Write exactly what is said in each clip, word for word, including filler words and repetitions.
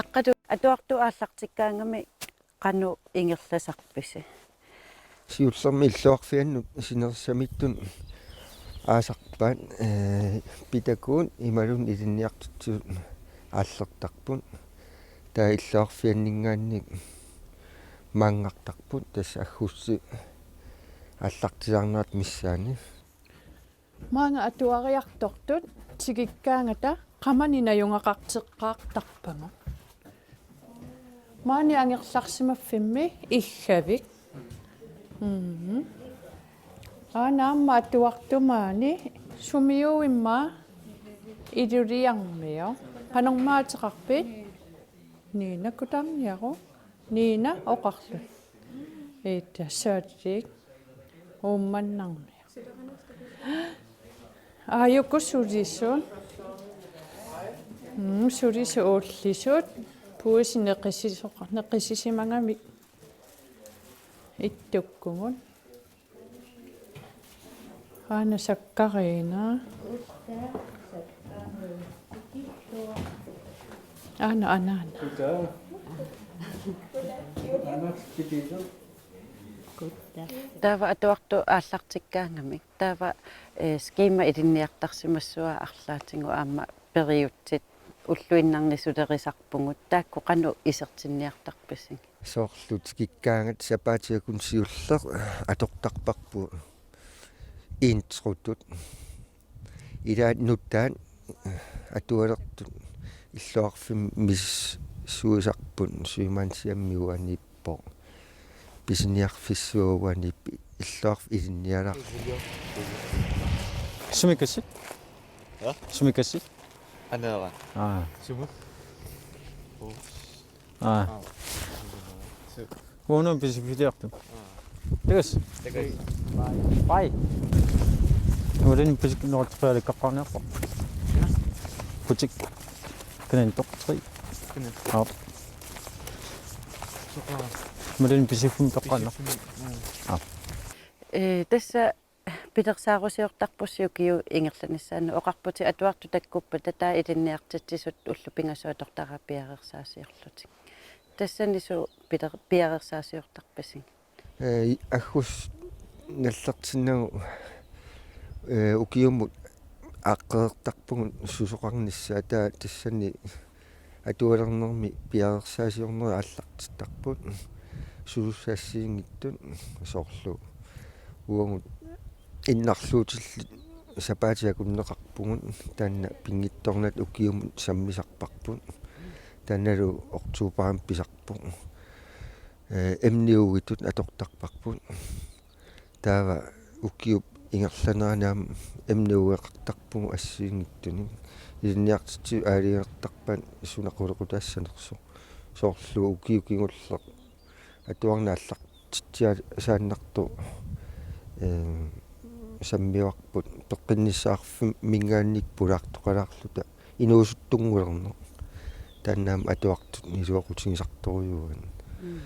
Aqqalu, atuartut aallartikkaangamik qanoq ingerlasarpisi? Siullermik illoqarfiannut sinerissamiittut aasarpaat, ee, Pitakuut imaluunniit ilinniartitsisut aallertarput. Taava illoqarfianninngaanniit maanngartarput, tassa aggustip aallartisaarnerata missaani. Maanga atuariartortut tikikkaangata qamani najugaqarteqqaartarpagut. Maani angerlarsimaffimmi iggavik. Mhm. Aana aamma atuartut maani sumiuimma iluliarmioq. Qanormaa ateqarpit? Nina Kutarniaru. Nina oqarluni. Ita Saatik. Uummannarniaq. Aajuku sulisut. Mm, sulisut ullisut. Puisi neqisisoqa-, neqisisimagamik. Ittukkugut. Aana Sakkarina. Aana, aana, aana. Taava atuartut aallartikkaangamik. Taava, eh, skema ilinniartarsimassavaa arlaatigut aamma periutsit ulluinnarni sulerisarpugut, taakku qanoq isertinniartarpisigit? Soorlu tikikkaangata sapaatip-akunnera siulleq atortarparput introtut. Ilaat nutaat atualertut illoqarfimmi misissuisarput, sømandshjemmi uaniippoq. Pisiniarfissuup uaniippoq, illoqarfik ilinnialar. Sumik ikiasit? Ja? Sumik ikiasit? Aneera. Aa. Sumut? Aa. Aa. Su- Uunga pisiffigiartut. Aa. Takuss. Takuss. Bye. Uulin pisik noortipaalikkaqqaarniarpoq. Putik. Kanan toqtri. Kanan. Aap. Soqa. Uulin pisiffimmi toqqaarniarpoq. Pisiffimmi. Aa. Aap. Eh, tassa pilersaarusiortarpusi ukiup ingerlanissaanut, oqarputit atuartut takkuppata taava ilinniartitsisut ullut pingasut atortaraat piareersaasiorlutik. Tassani suut piler-, piareersaasiortarpisigit? Ee, aggustip nallertinnagu, ee, ukiumut aaqqereertarpugut susoqarnissaa, taava tassani atualernermi piareersaasiornerit aallartittarput. Susussat assigiinngitsut soorlu uagut innarluutillit sapaatip-akunneqarpugut, taanna pinngitsoornata ukiumut sammisarparput. Taannalu oktobarimi pisarpoq. Ee, emneuuitut atortarparput. Taava ukiup ingerlanerani aamma emneuueqartarpugut assigiinngitsunik. Ilinniartitsisut aalajangertarpaat suna qulequtaassanersoq. Soorlu ukiut kingulleq atuarneq aallartitsiasaannartoq, ee, sammivarput, peqqinnissaqarfimminngaanniit pulaartoqalaarluta inuusuttunngulerneq. Taanna aamma atuartut iluaqutigisartorujuuaat. Mm.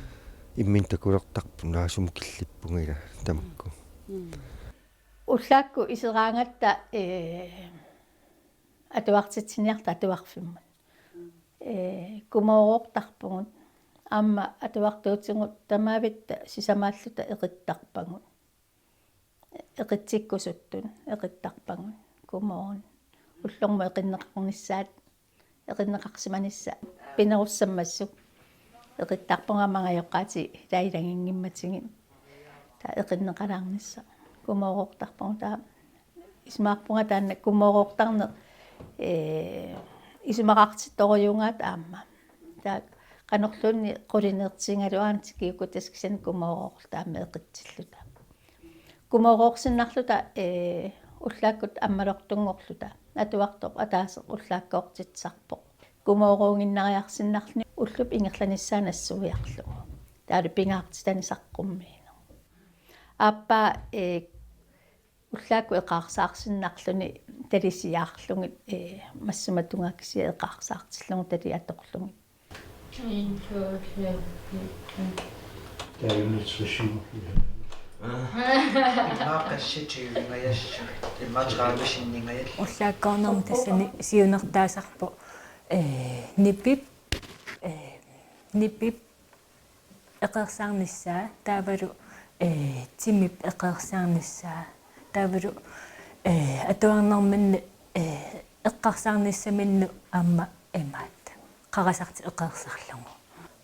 Imminut takulertarput, naasumut killippunga ila tamakku. Mm. Ullaakkut iseraangatta, ee, atuartitsiniarta atuarfimmat. Ee, kumooroortarpugut. Aamma atuartuutigut tamaavitta sisamaalluta eqittarpagut. Eqitsikkusuttut eqittarpagut. Kumoorn. Ullormut eqinneqarnissaat, eqinneqarsimanissaq pinerussammassuk. Eqittarpugut aamma angajoqqaatit ilaginngimmatigut. Taava eqinneqalaarnissaq. Kumooroortarpunga taava isumaqarpunga taanna kumooroortarneq, ee, isumaqartittorujuugaat aamma. Taava qanorluunniit qulineertigigaluarluta kiukkutassat kisianni kumooroorluta aamma eqitsilluta. Kumooroorsinnarluta, ee, ullaakkut ammalortunngorluta. Atuartoq ataaseq ullaakkoortitsisarpoq. Kumooruuginnariarsinnarluni ullup ingerlanissaa nassuiarlugu. Taavalu pingaartitani saqqummiineq. Aappaa, ee, ullaakkut eqaarsaarsinnarluni talisiaarlugit, ee, massakkut tungaa kisiat eqaarsaartillugu tali atorlugit. En, to, tre, fire, fem. Der er jo nutrition i det. Immaqa syvogtyve-ingajassuk. Immaqa tredive sinningajassuk. Ullaakkoornermi tassani siunertaasarpoq, ee, nipip, ee, nipip eqeersaarnissaa, taavalu, ee, timip eqeersaarnissaa, taavalu, ee, atuarnerminni, ee, eqqarsaarnissaminnut aamma imaattoq qarasartik eqeersarlugu.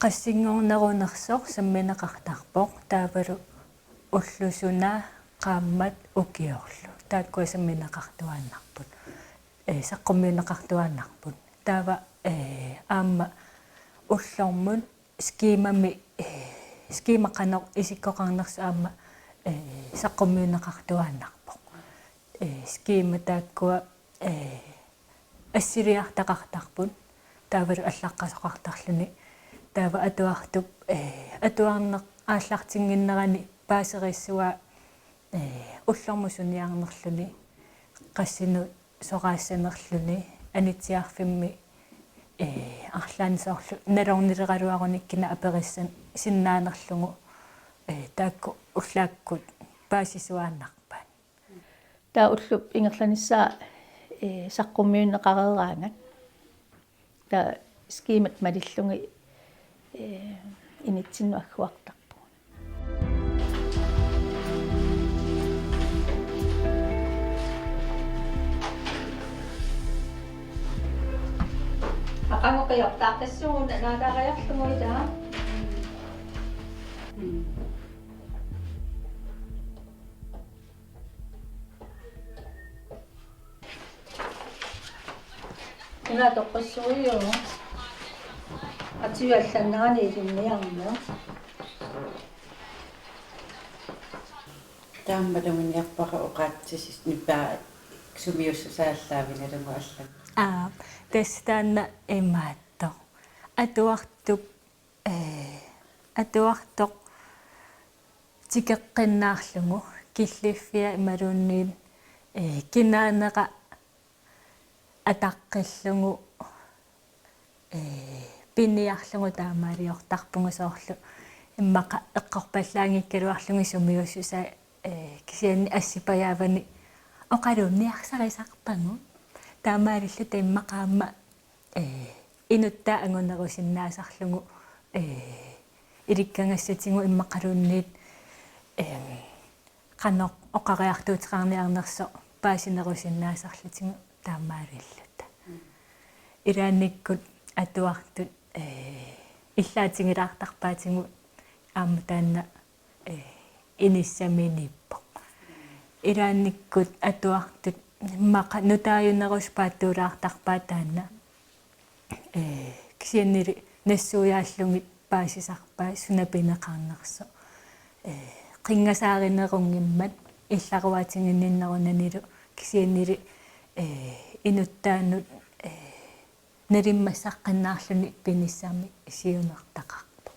Qassinngornerunersoq sammineqartarpoq, taavalu ulloq suna, qaammat, ukiorlu. Taakkua sammineqartuaannarput. Ee, saqqummiunneqartuaannarput. Taava, ee, aamma ullormut skemami, ee, skema qanoq isikkoqarnersoq aamma, ee, saqqummiunneqartuaannarpoq. Ee, skema taakkua, ee, assiliartaqartarput. Taavalu allaqqasoqartarluni. Taava atuartup, ee, atuarneq aallartinnginnerani paaserissuaa, ee, ullormut suniarnerluni qassinut soraassanerluni anitsiarfimmi, ee, arlaannik soorlu nalornileraluaruni kina aperissan sinnaanerlugu, ee, taakku ullaakkut paasisuaannarpaat. Taava ullup ingerlanissaa, ee, saqqummiunneqareeraangat. Taava skemat malillugit, ee, initsinnut agguartarpugut. Aqagu qiortaartassuugut naalaariarlugu ilaa. Una toqqissuujuuvoq. Atiu allannerani ilinniarneq. Taamaluunniarpara oqaatsisissaq nipaa sumiussusaa allaavigalugu allat. Aa, tassa taanna imaattoq. Atuartup, ee, atuartoq tikeqqinnaarlugu killiffia imaluunniit, ee, kinaanera ataqqillugu, ee, piniarlugu taamaaliortarpugut soorlu immaqa eqqorpallaanngikkaluarlugit sumiussusaa, ee, kisianni assipajaavani oqaluunniarsarisarpagut. Taamaalilluta immaqa aamma, ee, inuttaa angunerusinnaasarlugu, ee, ilikkagassatigut immaqaluunniit, em, qanoq oqariartuuteqarniarnersoq paasinerusinnaasarlutigu taamaalilluta. Ilaannikkut atuartut, ee, illaatigilaartarpaatigut aamma taanna, ee, inissaminiippoq. Ilaannikkut atuartut immaqa nutaajunerusoq paatsuulaartarpaat taanna. Ee, kisiannili nassuiaallugit paasisarpaat suna pineqarnersoq. Ee, qinngasaarinerunngimmat illaruaatiginninnerunanilu kisiannili, ee, inuttaanut, ee, nalimmassaqqinnaarluni pinissamik siunertaqarpoq.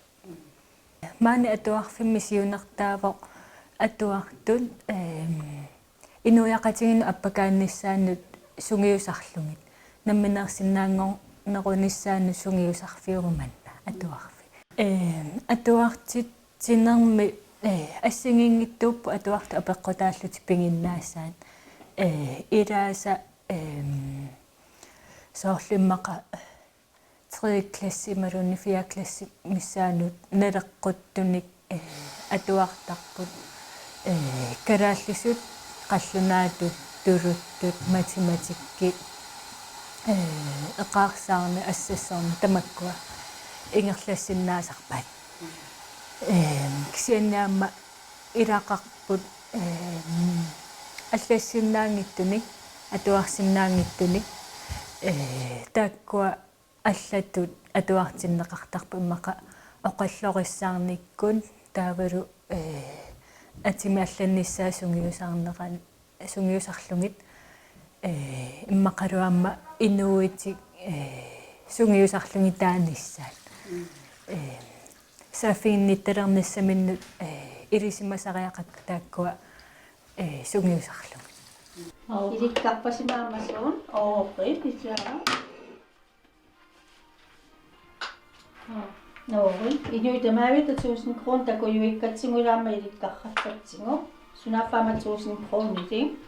Maani atuarfimmi siunertaavoq atuartut, em, inuiaqatigiinnut appakaannissaannut sungiusarlugit. Nammineersinnaanngornerunissaannut sungiusarfiuvoq manna atuarfik. Em, atuartitsinermi, eh, assigiinngitsuupput atuartut apeqqutaallutik piginnaassaat. Eh, ilaasa, em, soorlu immaqa tredje klasse imaluunniit fjerde klasse missaanut naleqquttunik, eh, atuartarput, eh, kalaallisut, qallunaatut, tuluttut, matematikki, eh, eqaarsaarneq, assassorneq tamakkua ingerlassinnaasarpaat. Eh, kisianni aamma Ilaqarput, ehm, allassinnaanngitsunik, atuarsinnaanngitsunik, eh, taakkua allatut atuartinneqartarput immaqa oqallorissaarnikkut taavalu, eh, atimik allannissaa sungiusarneran-, sungiusarlugit, eh, immaqalu aamma inuuitik, eh, sungiusarlugit taanissaat. Mm. Eh, saaffiginnittalernissaminut, eh, ilisimasariaqarput taakkua, eh, sungiusarlugit. Ilikkarpasimaammat suut, oori, pisaa. Oori, inuit tamavitta tusind kroner takujuikkatsigu aamma ilikkarrarpatsigu. Sunaaffa aamma tusind kronilik.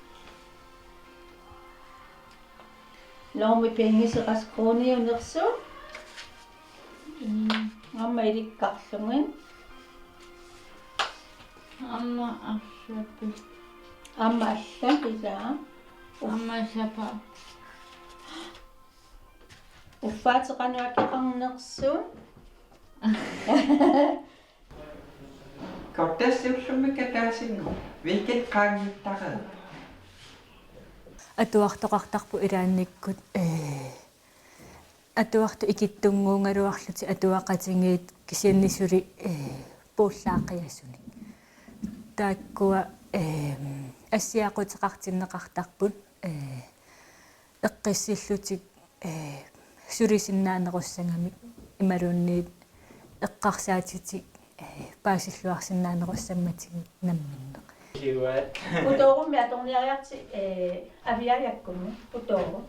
Loormi pingiseqas kroniunersut. Mm. Aamma ilikkarlugit. Aamma arsapi. Aamma allat ilaa. Aamma sapa. Uffaat qanoq akeqarnersut. Kortessi ullumi kataasingu, hvilket qaangittareerpoq. Atuartoqartarput ilaannikkut, eh, atuartut ikittunnguugaluarlutik atuaqatigiit kisianni suli, eh, puullaaqiasunik. Taakkua, eh, assiaquteqartinneqartarput, eh, eqqissillutik, eh, sulisinnaanerussagamik imaluunniit eqqarsaatitik, eh, paasilluarsinnaanerussammatigik namminneq. Kiuat. Putoorummi atorniariarti, eh, aviajakkunni, putooru.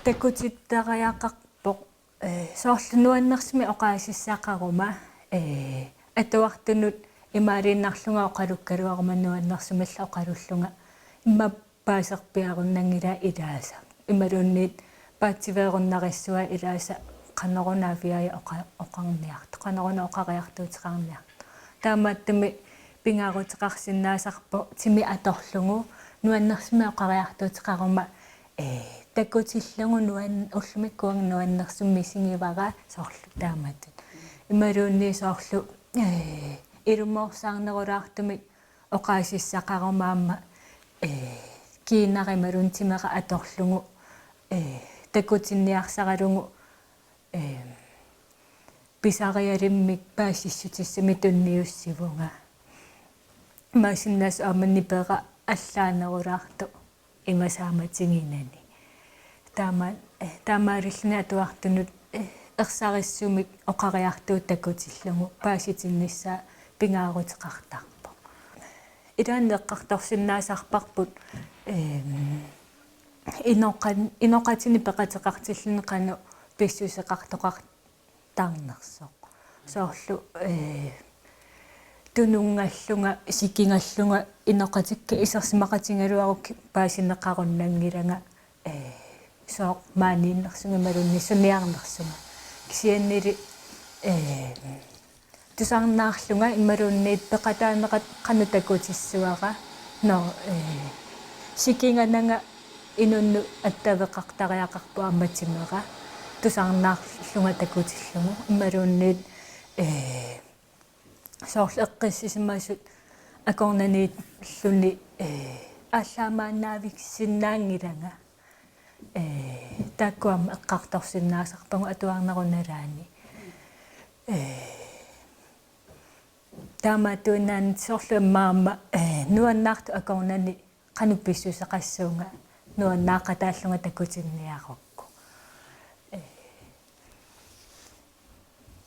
Takutittariaqarpoq, eh, soorlu nuannersumik oqaasissaqaruma, eh, atuartunut imaaliinnarlunga oqalukkaluaruma nuannersumillu oqalullunga. Immaqa paaserpiarunnanngilaa ilaasa. Imaluunniit paatsiveerunnarissavaa ilaasa qanoruna aviaja oqa-, oqarniartoq, qanoruna oqariartuuteqarniartoq. Taamaattumik pingaaruteqarsinnaasarpoq timi atorlugu nuannersumik oqariartuuteqaruma, eh, takutillugu nuan-, ullumikkut uanga nuannersumik misigivara soorlu taamatut. Imaluunniit soorlu, eh, ilumoorsaarnerulaartumik oqaasissaqaruma aamma, eh, kiinara imaluunniit timera atorlugu, eh, takutinniarsaralugu, eh, pisarialimmik paasissutissamik tunniussivunga. Imaassinnaavoq aamma nipera allaanerulaartoq ima saamatiginani. Taama, eh, taamaalilluni atuartunut, eh, ersarissumik oqariartuut takutillugu paasitinnissaa pingaaruteqartarpoq. Ilaanni eqqartorsinnaasarparput, ehm, inoqan-, inoqatinik peqateqartilluni qanoq pissuseqartoqar-, tarnersoq. Soorlu, eh, tununngallunga, sikingallunga, inoqatikka isersimaqatigaluarukkit paasineqarunnanngilanga, eh, sooq maaniinnersunga imaluunniit suniarnersunga. Kisiannili, eh, tusarnaarlunga imaluunniit peqataanerat qanoq takutissavara. Nå, eh, sikingananga inunnut attaveqartariaqarpoq aamma timera. Tusarnaarlunga takutillugu. Imaluunniit, eh, soorlu eqqissisimasut akornanniilluni, eh, aallaammaavisinnaanngilanga. Eh, taakkua aamma eqqartorsinnaasarpagut atuarnerup nalaani. Eh, taamaattuinnaanngitsoq soorlu aamma, eh, nuannaartut akornanni qanoq pissuseqassaanga nuannaaqataallunga takutinniarukku. Eh,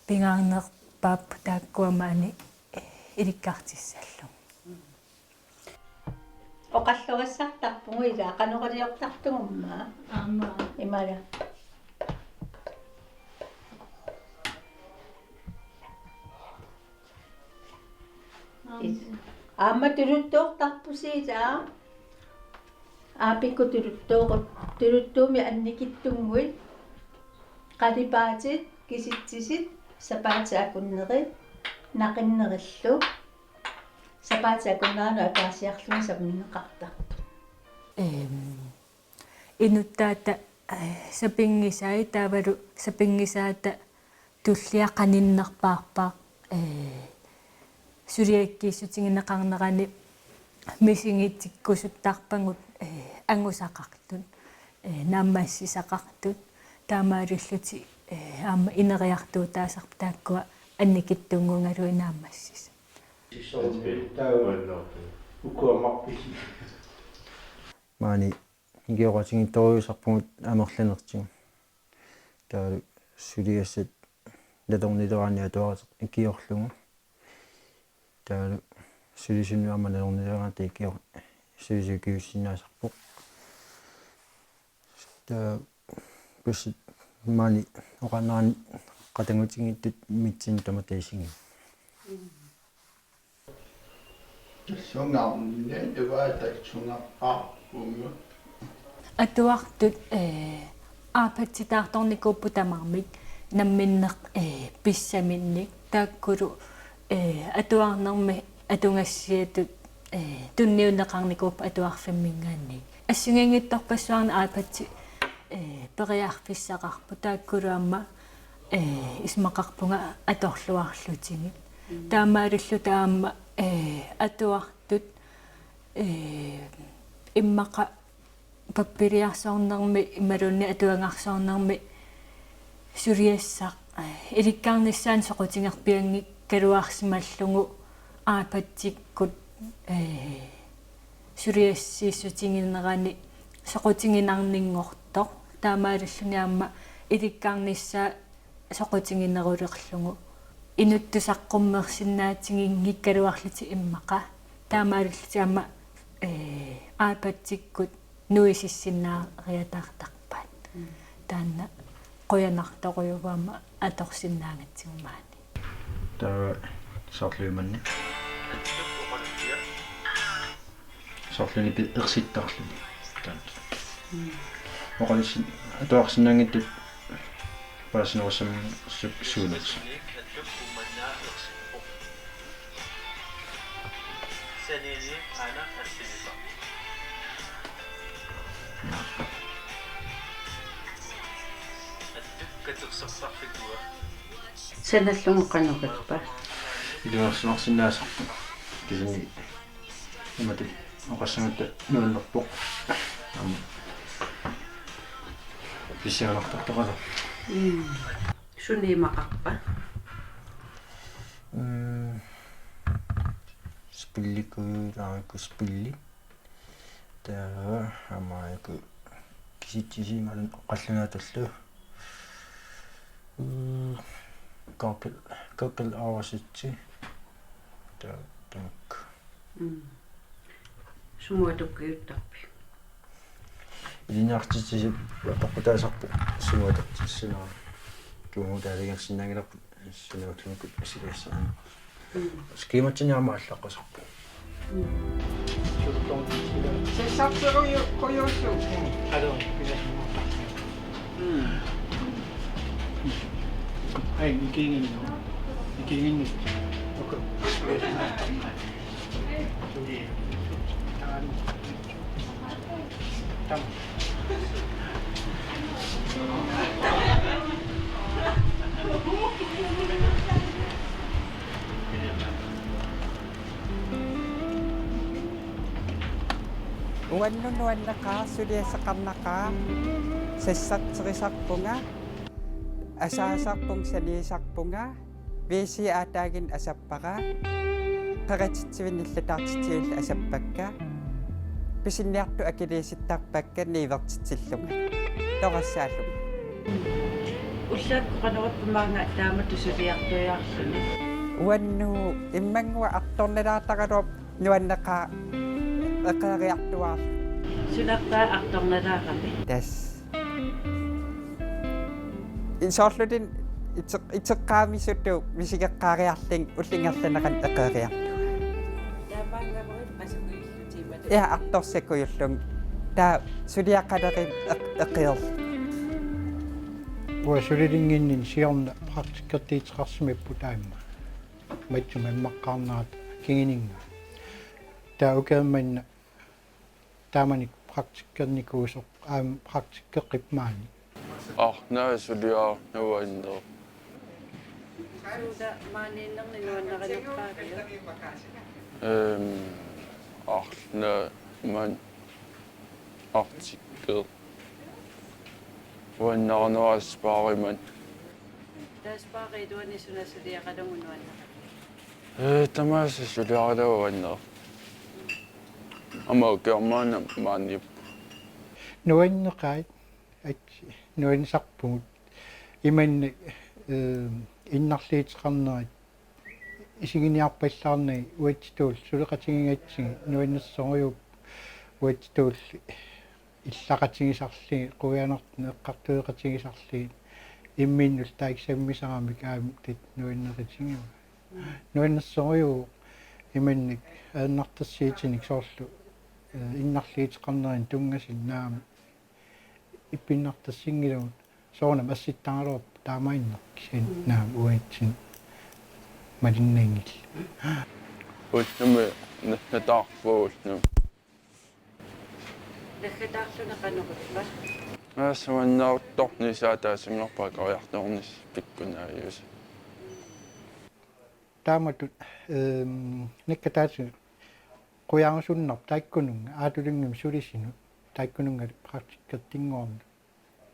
pingaarnerpaappoq taakkua maani, eh, ilikkartissallugu. Oqallorissartarpugut ilaa, qanoq iliortartugumma. Aamma. Imala. Aamma. Aamma tuluttoortarpusi ilaa. Aapikkut tuluttooru-, tuluttuumik annikitsunnguit. Qalipaatit, kisitsisit, sapaatip akunneri, naqinnerillu. Sapaatip akunneranut ataasiarlunga saminneqartartut. Ehm, inuttaata, eh, sapinngisai taavalu sapinngisaata tullia qaninnerpaarpaaq, eh, suliakkiissutigineqarnerani misigitikkusuttarpagut, ee, angusaqartut, ee, naammassisaqartut, taamaalillutik, ee, aamma ineriartuutaasarput taakkua annikitsunnguugaluit naammassisut. Sissorunngittaava ukua marpisi. Maani ikioqatigiittorujussuusarpugut amerlanertigut. Taavalu suliassat nalornilerani atuartut ikiorlugu. Taavalu sulisunut aamma nalornilerani ikior-, sulisut ikiuussinnaasarput. Taava passit maani oqarnerani qatanngutigigutta mitsinut tamatta isigivoq. Tassungaarninni ivaatassungaarpunga. Atuartut, ee, aapatsitaartornikuupput tamarmik namminneq, ee, pissaminnik taakkulu, ee, atuarnermi atugassiatut, ee, tunniunneqarnikuupput atuarfimminngaanniit. Assigiinngitsorpassuarni aapatsit, ee, periarfissaqarput taakkulu aamma, ee, isumaqarpunga atorluarlutigit. Taamaalilluta aamma, ee, atuartut, ee, immaqa pappiliarsoornermi imaluunniit atuagarsoornermi suliassaq, ee, ilikkarnissaanut soqutigerpianngikkaluarsimallugu aapatsikkut, ee, suliassiissutiginerani soqutiginarninngortoq. Taamaalilluni aamma ilikkarnissaa soqutiginerulerlugu. Inuttut saqqummersinnaatiginngikkaluarlutik immaqa. Taamaalillutik aamma, ee, aapatsikkut nuisissinnaariataartarpaat. Mm. Taanna qujanartorujuuvoq aamma atorsinnaagatsigu maani. Taava soorlu imanna. Soorlumi pi-, ersittarluni. Taanna. Mm. Oqalussin-, atuarsinnaanngitsut paasinerussammat su-, suunut. Sanallugu qanoq ippa? Ilungersunarsinnaasarpoq. Kisianni imatut oqassagatta nuannerpoq. Aamma. Pissanganartartoqalerpoq. Mm. Sunik imaqarpa? Mm. Spillikkuutaarikku spillit. Taava aamma aajuku kisitsisimalu qallunaatullu. Mm, Google, Google Oversætte. Taava tamakku. Mm. Sumut atukkiuttarpit? Ilinniartitsisut apeqqutaasarput sumut atortitsissinera. Kimuutaaligersinnaanngilarput. Sinaatsumikkut silassaaneq. Mm. Skematsinnut aamma allaqqusarpoq. Mm. Sassaruju-, kujusu. Mm. Alo, pilasimortarsi. Mm. Ai, nikiginnu. Nikiginnu. Okay. Uannut nuanneqaaq, suliassaqarnaqaaq, sassarterisarpunga, asaasarpunga, saniisarpunga, V C aataaginnaq asappara, qerititsivinnut nillataartitsivillu asappakka, pisiniartut akiliisittarpakka niuertitsillunga, torassaallunga. Ullaakkut qanoq ippa maanga taamatut suliartuiarluni? Uannut immannguaq artornalaartaraluarpoq nuanneqaaq eqeeriartuaarluni. Sunaaffa artornalaarami? Tassa. Soorlutik ite-, iteqqaamisutut misigeqqaariarlunga ullup ingerlanerani eqeeriartunga. Taamaanngavuit asukujullutit imatut? Ja, artorsakujullugu. Taava suliaqaleriarlunga eq-, eqeerlunga. Uanga sulilinnginninni siorna praktikkertiitseqarsimapput aamma. Matsuma immaqqaarnerata kinguninnga. Taava ukioq manna taamani praktikkernikuusoq aamma praktikkeqqipput maani. Arnaq suliaq nuanneq. Suuta maaniinnerni nuannarinerpaaviuk? Ehm, arla man artikkeri. Uannarnera Aspaarimmat. Taava Aspaari iluani suna suliaqalugu nuannariviuk? Ee, tamaasa suliaralugu uannera. Aamma ukioq manna maaniippoq. Nuanneqaat, at nuannisarpugut. Imannak, ehm, innarliuteqarnerat isiginiarpallaarnagit uatsitut suleqatigigatsigit nuannersorujuuvoq uatsitut illaqatigisarlugit, quianartumik eqqartueqatigisarlugit, imminnullu taakku sammisaramik aamma taanna nuanneritigivoq. Nuannersorujuuvoq imannak ajornartorsiutinik soorlu, eh, innarliuteqarnerinut tunngasut naamik ippinnartorsinngilagut soorunami assittaraluarpoq taamaanneq kisianni naamik uatsinnut malinnaanngillat. Ullumi naggataarpugut ullumi. Naggataarluni qanoq ippa? Aa, suannaartornissaq taasunngorpaa qariartornissaq pikkunaajusi. Taamatut, ehm, naggataatigut quiarusunnarpoq taakkununnga, Aatulinnguami sulisunut, taakkununnga praktikkertinngorneq.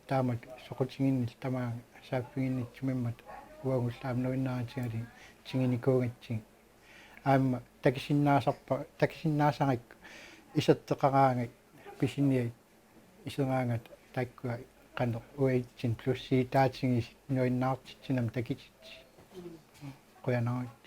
Taamatut soqutiginnillu tamaanga saaffiginnittumimmata uagullu aamma nuannaarutigalugu tiginikuugatsigit. Aamma takusinnaasarpa-, takusinnaasarpakka iserteqaraangat pisiniat iseraangata taakkua qanoq uatsinnut plussiutaatigisut nuannaartitsinermut takutitsigu. Qujanarujussuaq.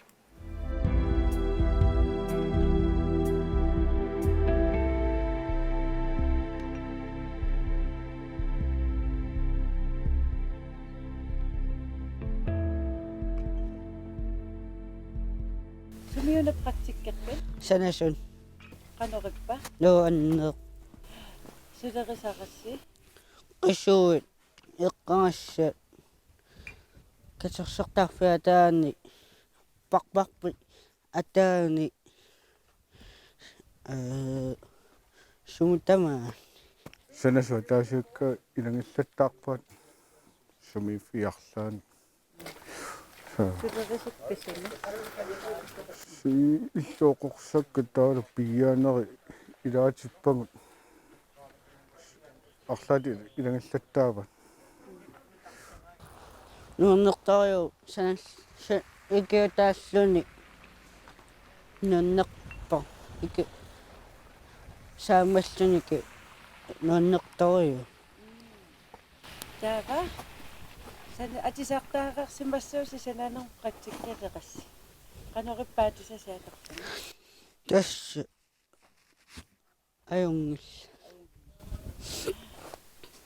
Sumiuna praktikkerpit? Sanasut. Qanoq ippa? Nuanneq. Sulerisarassi? Qisuit, eqqagassat, katersortarfiit ataani, parparput ataani, ee, sumut tamaat. Sanasut ataasiakkaat ilagillattaarpaat sumiiffiit arlaanni. Sulerisakka sumi? Sumi illoqorsakka taavalu pigiaaneri ilaatippagut. Arlaatigut ilagillattaavat. Nuannertorujuuvoq sanal-, sa-, ikiutaalluni nuannerpoq. Iki-, saammalluni iki-, nuannertorujuuvoq. Taava, sana-, atisartaareersimassuusi sananermut praktikkeqassi. Qanoq ippa atisasi atortuna? Tassa. Ajunngilaq.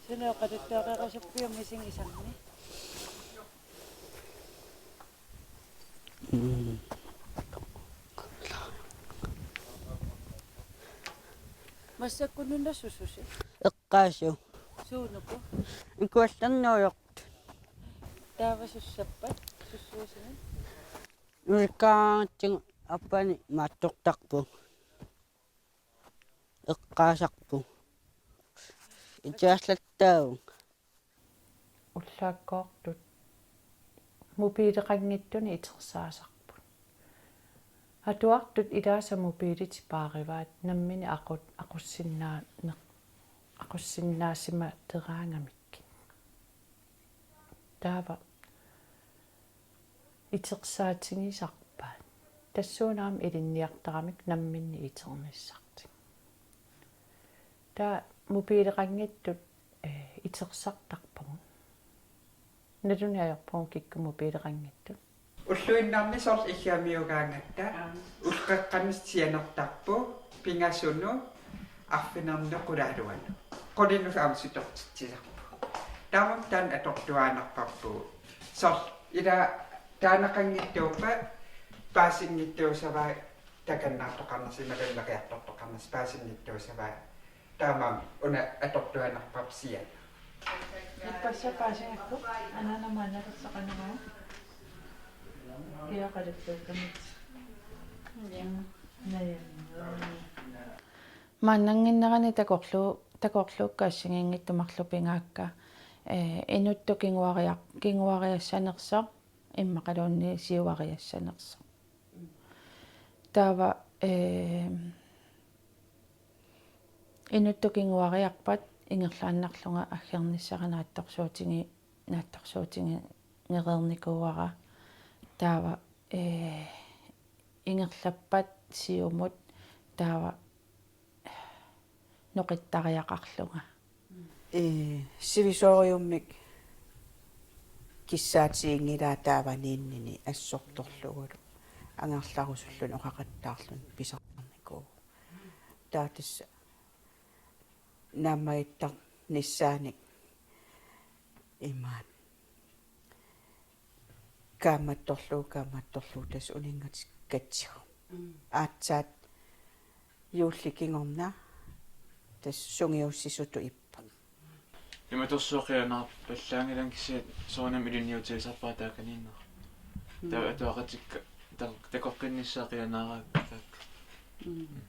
Suna oqaluttuareerusuppiuk misigisarni? Mm. Massakkut nuna sussusi? Eqqaasoq. Suunuku? Ikuallernuujoq. Taava sussappat? Sussuusineq? Nulikkaangatsigu appani maattortarpoq. Eqqaasarpoq. Itiallattaavunga. Ullaakkoortut mobileqanngitsuni itersaasarput. Atuartut ilaasa mobilit paarivaat nammineq aqut-, aqussinnaa-, neq-, aqussinnaasimateraangamikkit. Taava itersaatigisarpaat. Tassuuna aamma ilinniartaramik namminneq iternissartik. Taava mobileqanngitsut, eh, itersartarpagut. Naluni ajorpugut kikkut mobileqanngitsut. Ulluinnarni soorlu iggaamiugaangatta, aap, ulloqeqqanut sianertarpugut, pingasunut, arfineq-marlunut qulaaluanut. Qulinut aamma sutortitsisarpugut. Taamaammat taanna atortuaannarparput. Soorlu ila taaneqanngitsuuppat paasinngitsuusavaa takannaartoqarnersi imaluunniit neriartortoqarnersi paasinngitsuusavaa. Taamaammat una atortuaannarparput sianut. Ippassaq paasigakku anaanama analersaqanngua. Kiaqalippuukkamit. Ja. Naja. Maannannginnerani takorlu-, takorluukka assigiinngitsut marluk pigaakka, eh, inuttut kinguariar-, kinguariassanersoq, immaqaluunniit siuariassanersoq. Taava, eh, inuttut kinguariarpat ingerlaannarlunga aggernissara naatsorsuutigi-, naatsorsuutigereernikuuara. Taava, eh, ingerlappat siumut taava noqittariaqarlunga. Ee, sivisoorujummik kissaatiginngilaa taavaniinnini assortorlugulu angerlarusulluni oqaqattaarluni pisarnikuuvoq. Taava tassa naammagittarnissaanik imaat kaammattorlugu, kaammattorlugu tassa uninngatikkatsigu. Mm. Aatsaat juulli kingorna tassa sungiussisutut ippoq. Imatorsuaq qianaarpallaanngilanga kisianni soorunami ilinniutigisarpara taakaniinnera. Mm. Taava atuaqatikka ta-, takoqqinnissaat qianaaraakka taakku. Mm.